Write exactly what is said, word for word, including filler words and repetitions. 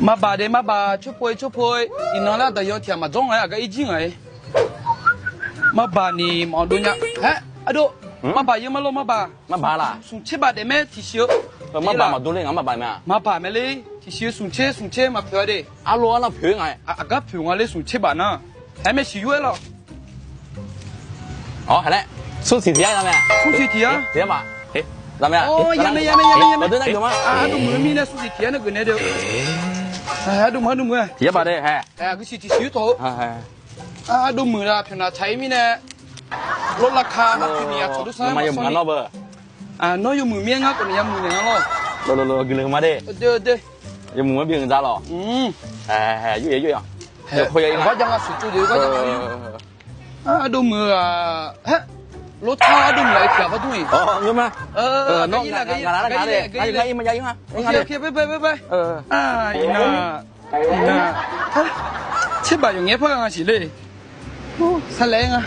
Marbaq de marbaq, tsawrpov-ir tsawrpov-ir. Iqnan laer aqdaq yan tiq ghaq maqdzawr nga-aer, aqgar irjir nga-aer. Marbaq ni maqdov nya. Haer, ardov. Marbaq yeu ma lor marbaq. Marbaq laq. Smq tser baf daef mae tiqsiq-eu. Marbaq maqdov ler nga marbaq mae-a. Marbaq mae ler tiqsiq-eu smq tser smq tser maqpoeq-a de. Arlov arnan poeq nga. Aqgar poeq nga ler smq tser baf nar. Haer mae siq yur-aer lawq. Awr, haeq laer. Smrsiq tiq yar mae. Smrsiq tiq yar. Tiq yar baf. Zaqmae-a. Awr, yamae yamae yamae yamae. Ardov muiq-eu mirnae smrsiq tiq yar nae geuf nae de. Ardov muiq ardov muiq-a. Tiq yar baf de haeq. Aqgeu siq tiqsiq yur tawq-eu. Ardov muiq-a pyawq naq tsaq-ir mirnae. Lawrlav ka aqpoeq miqyaq tsawq dov sar-aer maqsanr ni. Nawr yawmuiq mir-aer ngar khawf ni yamuiq naeq nga lawr. Guiqlanq ma de. Yawmuiq-anr bi-euq za lawq. Yur-a yur-a. Bar jav nga siq tsov jeq bar jav nga. Ardov muiq-aq, haer. Lawrtar ardov muiq-aq, tiq ghaq bar dmr-iq. Nawr ir la, ir la, ir la, ir la. Iqnan, iqnan, tserbaq yawqngaer par gha nga siq le. Sarlaer nga.